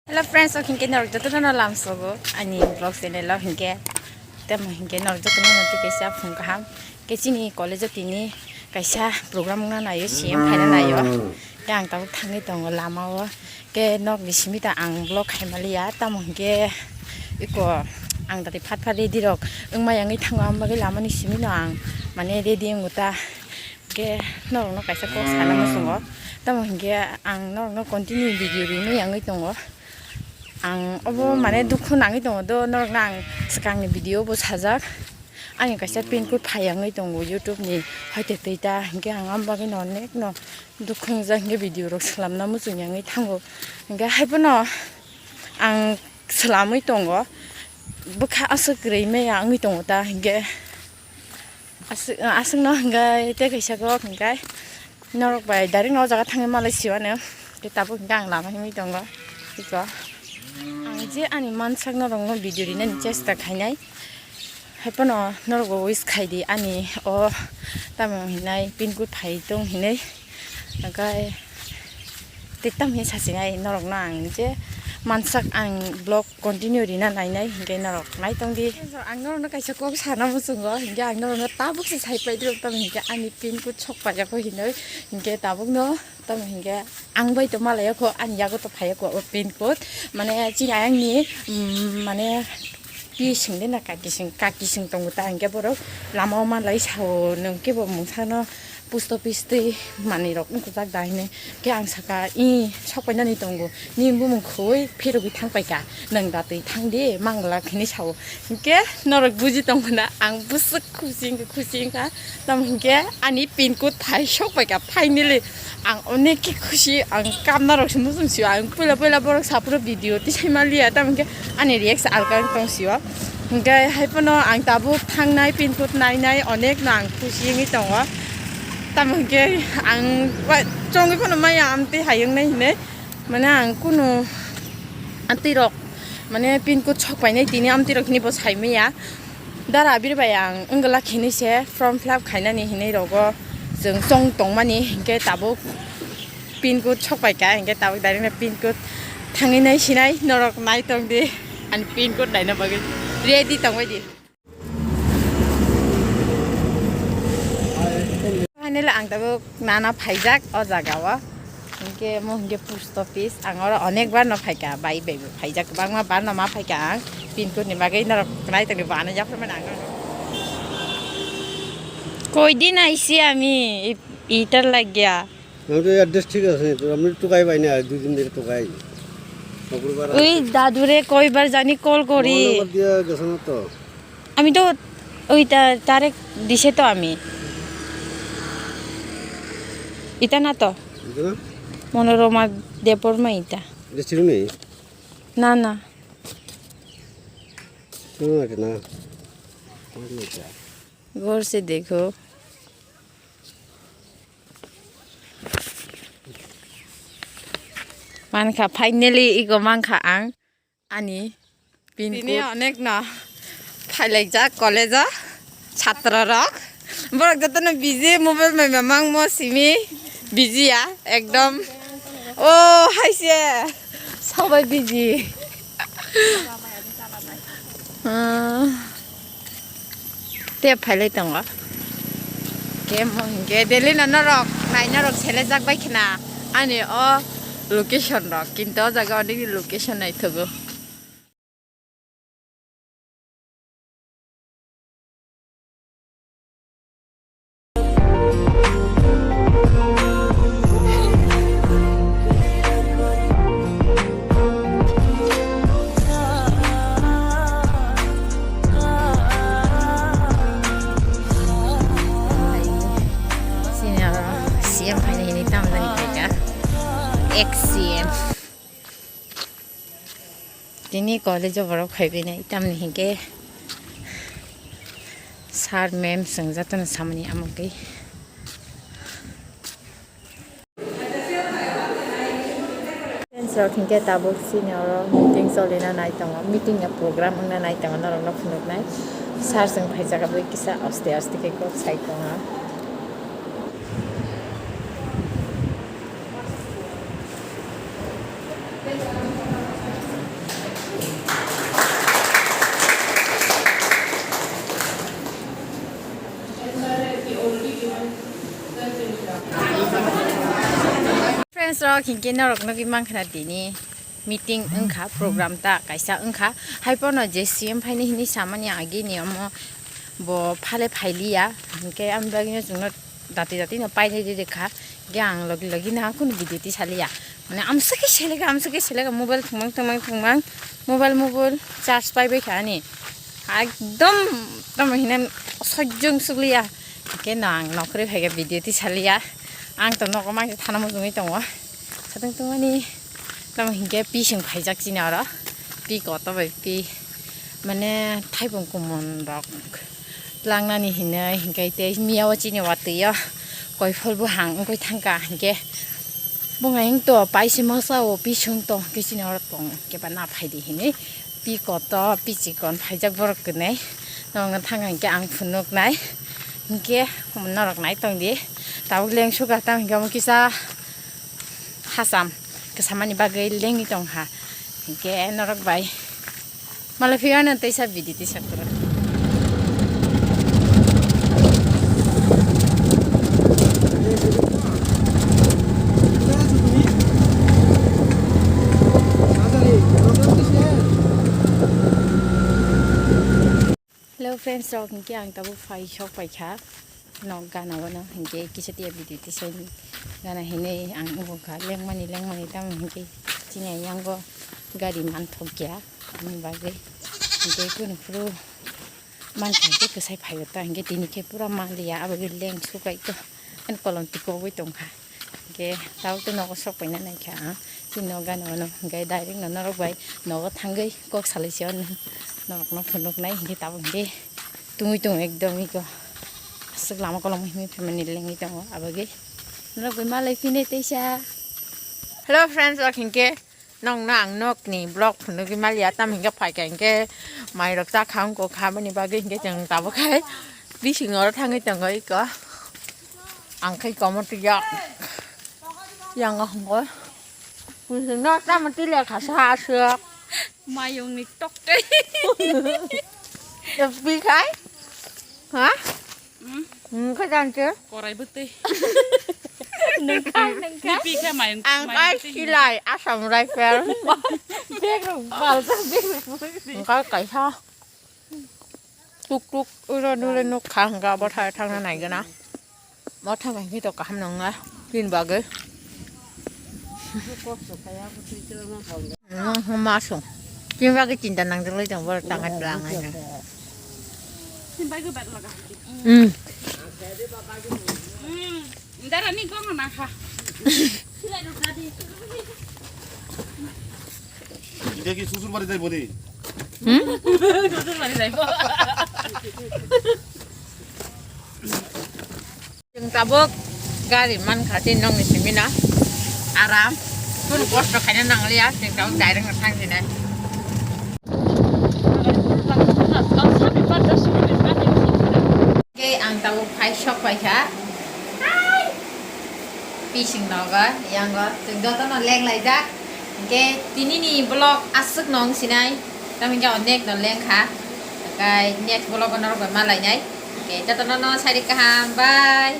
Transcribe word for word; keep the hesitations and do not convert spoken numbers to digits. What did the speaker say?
Hello friends, o hinkhe norok jotono no lamsogo ani vlog channel o hinkhe. Tamo hinkhe norok jotono no twi kaisa phung kaham. Khe chini college o tini kaisa program wngna naio, C M phaina naio. Khe ang tabuk thangwi tongo lama o. Khe nok ni simi ta ang vlog khai maliya, tamo hinkhe iko ang dati phat phat ready rok wngma yangwi thango, ang bagwi lama ni simi no ang mane ready wngo ta. Khe norok no kaisa kok sana muchungo, tamo hinkhe ang norok no continue video rinwi yangwi tongo. Ang obo mane dukhu nangwi tongo do, norok no ang swkang ni video bo sajak. Ani kaisa pin code phai yangwi tongo YouTube ni, hoite twi ta hinkhe ang amo bagwi no onek no dukhu wngjak hinkhe video rok swlamna muchung yangwi thango. Hinkhe haiphano ang swlamwi tongo, bwkha aswk kwrwi maya wngwi tongo ta hinkhe aswk, aswk no hinkhe tei kaisa kok hinkhe norok bai direct no o jaga thangwi malai siwano. Tei tabuk hinkhe ang lama himwi tongo. Iko ang je ani mansak norok no video rinani chesta khainai. Haiphano norok bo wish khai di ani o tamo hinai pin code phai tong hinai. Hwnkhe tei tamo hinwi sasinai norok no ang je mansak ang vlog continue rina nainai hinkhe norok naitong di. Ang norok no kaisa kok sana muchungo hinkhe ang norok no tabuk se sai pai di tamo hinkhe ani pin code sok paijak hinoi hinkhe tabuk no. Tamo hinkhe ang bai to malai kho, ani yago to phai kho o pin code. Mane chini ayang ni, mm, mane pi sing de na kaki sing, kaki sing tongo ta hinkhe borok lama o malai sao, nwng kebo mungsa no post office tei manwi rok wng kwchak da hinwi. Khe ang saka, "I, sok pai nani tongo, nini bumung khoi phirogwi thang pai kha, nwng da twi thang di, mang glak," hinwi sao. Hinkhe norok buji tong khna, ang bwswk khusi wngkha, khusi wngkha. Tamo hinkhe ani pin code phai sok pai kha, finally ang onek khe khusi, ang kamna rok se muchung sio, ang puila puila borok saphuru video tisai maliya, tamo hinkhe ani reaction alka wng tong sio. Hinkhe haiphano ang tabuk thangnai pin code nainai onek no ang khusi wngwi tongo. Tamo hinkhe ang wa-, chongwi phano maya amtwi hai wngnai hinwi, mane ang kunu amtwi rok mane pin code sok painai tini amtwi rok hini bo sai maya. Dara abir bai ang wngla khe hinwi se form fill up khainani hinwi rogo chwng chong tongmani, hinkhe tabuk pin code sok pai kha, hinkhe tabuk direct no pin code thangwi nai sinai, norok nai tong di ani pin code naina bagwi ready tong bai di. Finally ang tabuk nana phaijak o jaga o. Hinkhe mo hinkhe post office, ang oro onek bar no phaikha, bai bai bo phaijak, kwbangma bar no ma phaikha ang. Pin code ni bagwi norok nai tongdi bo ano yaphar mani ang. Koi din aisi ami, i-, itar lagya. আমি তো অ্যাড্রেস ঠিক আছে, তো আমি টুকাই পাই না, দুই দিন ধরে টুকাই। শুক্রবার আর ওই দাদুরে কয়বার জানি কল করি। মোবাইল নাম্বার দিয়ে গেছে না তো? আমি তো ওইটা তারেক দিছে তো আমি। এটা না তো। এটা না? মনোরমা দেববর্মা এটা। এটা ছিল নি? না, না। ছিল না এটা না। আমার না এটা। ঘর সে দেখো। Mankha, finally ego mankha ang. Ani pin code. Tini onek no phailaijak college o chatra rok. Borok jotono busy, mobile bai mamang mo simi busy ya ekdom. O haise sobai busy. Ah. Tei phailai tongo. Khe mo hinkhe daily no norok nai norok selejak bai khna ani o location rok, kinto o jaga o nini location naithogo. Sini oro C M phaina hini tamjani phaikha. Ex C M. Tini college o borok phaibainai, tamni hinkhe sir, ma'am swngjak tongno samani amugwi. Friends rok hinkhe tabuk sini oro meeting cholina nai tongo, meeting ni program wngna nai tongo, norokno phunuknai. Sir chwng phaijak aboni kisa aste aste khe kok sai tongo. Hinkhe norok nugwi mankha tini meeting wngkha, program ta kaisa wngkha. Haiphano je C M phaini hinwi samani agini omo bo phale phailiya. Hinkhe ang bagwino chwngno dati dati no painai rwkha. Hinkhe ang logi logi no kunu video tisaliya. Mane amswkhe selega, amswkhe selega, mobile thwngmang thwngmang thwngmang, mobile mobile charge paibaikha ani. Ekdom tamo hinwi sojjong sukliya. Hinkhe no ang nokhrwi phaikha video tisaliya. Ang to nogo mangsa thana mujungwi tongo. Satung tungmani tamo hinkhe pi sing phaijak chini oro. Pi koto bai pi. Mane thaipung kumun rok tlangnani hinwi hinkhe tei miyao chini watwio koiphol buhang wngwi thangkha hinkhe. Bunga wngto paisi masa o pi sung to hinkhe chini oro tong keba na phaidi hinwi. Pi koto, pi chikon phaijak borok kwnwi. Norokno thangkha hinkhe ang phunuknai. Hinkhe norok nai tongdi. Tabuk leng suka tamo hinkhe omo kisa hasam kwsamani bagwi lengwi tongkha. Hinkhe norok bai malai phiyano teisa video tisa kwrwk. Hello friends rok, hinkhe ang tabuk phai sok paikha nok gana o no, hinkhe kisa tiya video tisai gana hinwi ang wngkha lengmani lengmani tamo hinkhe chini yango gari manthokya, aboni bagwi hinkhe kunu phuru mankha hinkhe kwsai phaiyo ta hinkhe tini khe pura manliya, aboni leng sukaikha ani kolom tikogwi tongkha. Hinkhe tabuk tei nogo sok paina naikha ang. Chini nogo gana o no hinkhe direct no norok bai nogo thangwi kok salai se o no norok no phunuknai hinkhe tabuk hinkhe tungwi tongo ekdom iko aswk lama kolom himwi phaimani lengwi tongo abagwi norok bai malai phine teisa. Hello friends rok hinkhe. Nokno ang nokni vlog phunugwi maliya, tamo hinkhe phaikha hinkhe mairok chakha wngkha, aboni bagwi hinkhe chwng tabuk khai bisingo oro thangwi tongo iko. Ang khai komo twijak yango hwngo. Bisingno tamo twi lekha sa aswk. Mayungni tok tei. Pi khai? Ha? Hmm? Hmm, khe jang se? Korai bwtwi. Nungkha, nungkha. Ni pi khe mayung, ang mayung kai bwtwi. Silai, Assam Rifle. Bag rok bal, bag rok bal. Ang kai kaisa. Tuk tuk, uro nule nuk kha, hwnkha abo thai thangna naigwna. Bo thangkha hwnkhe to kaham nangya, bini bagwi. Masung. Chini bagwi chinta nangjaklai tongo, borok tangai tlangai no. Hmm. Hmm. Darani gong nangkha. Ida ki susur bari jaibo ni? Hmm? Susur bari jaibo. Chwng tabuk gari mankha, tei nokni simi no aram, kunu kosto khaina nangliya, chwng tabuk direct no thang sinai. Khe ang tabuk phai sok paikha. Hai! Pising nogo, yango, chwng jotono leng laijak. Hinkhe tinini vlog aswk no wng sinai, tamo hinkhe o next no lengkha. Hinkhe next vlog o norok bai ma lainai. Hinkhe jotono no sari kaham, bye.